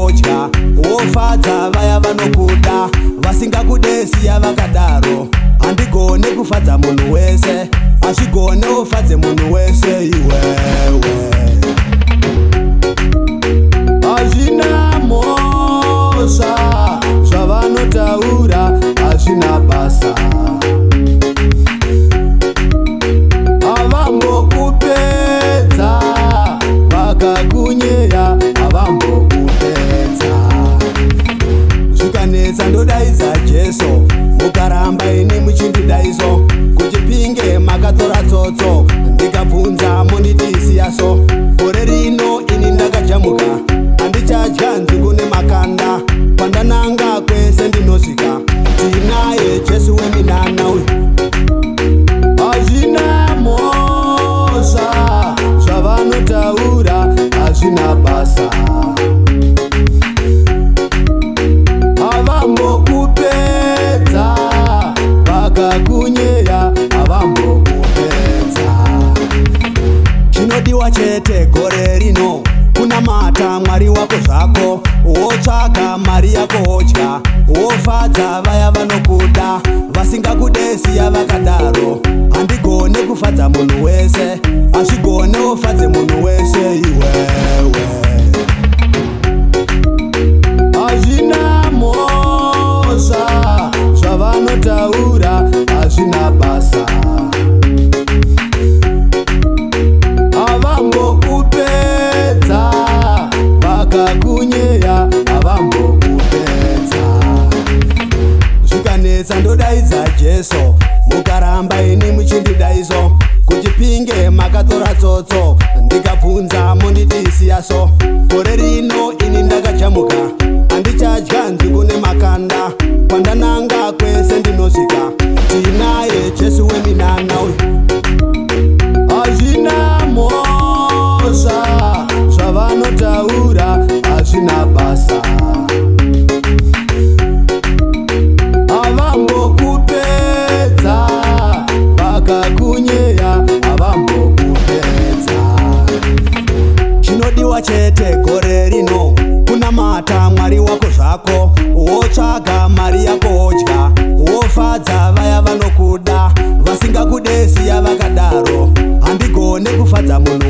wodya, wofadza vaya vanokuda, vasingakude siya vakadaro. Handigone kufadza munhu wese, hazvigone ufadze munhu wese iwewe. Hazvina mhosva zvavanotaura, hazvina basa. Havambokupedza vakakunyeya, havambokupedza. Zvikanetsa ndodaidza Jesu, mukaramba ini muchindidaiso. KuChipinge makatora tsotso, ndikabvunza monditisiyaso. Gore rino ini ndakajamuka, handichadya nzungu nemakanda. Kwandananga kwese ndinosvika, tinaye Jesu weminana uyu. Hazvina mhosva zvavanotaura, hazvina basa. Havambokupedza vakakunyeya, havambokupedza. Chinodiwa chete gore rino kunamata Mwari wako zvako, wotsvaga mari yako wodya, wofadza vaya vanokuda, vasingakude siya vakadaro. Handigone kufadza munhu wese, hazvigone ufadze munhu wese iwewe. Hazvina mhosva zvavanotaura, hazvina basa. Havambokupedza vakakunyeya, havambokupedza. Zvikanetsa ndodaidza Jesu, mukaramba ini muchindidaiso. KuChipinge makatora tsotso, ndikabvunza monditisiyaso. Gore rino ini ndakajamuka, handichadya nzungu nemakanda. Kwandananga kwese ndinosvika, tinaye Jesu weminana uyu. Hazvina mhosva zvavanotaura, hazvina basa. Havambokupedza vakakunyeya, havambokupedza. Chinodiwa chete gore rino kunamata Mwari wako zvako, wotsvaga mari yako wodya, wofadza vaya vanokuda, vasingakude siya vakadaro. Handigone kufadza munhu.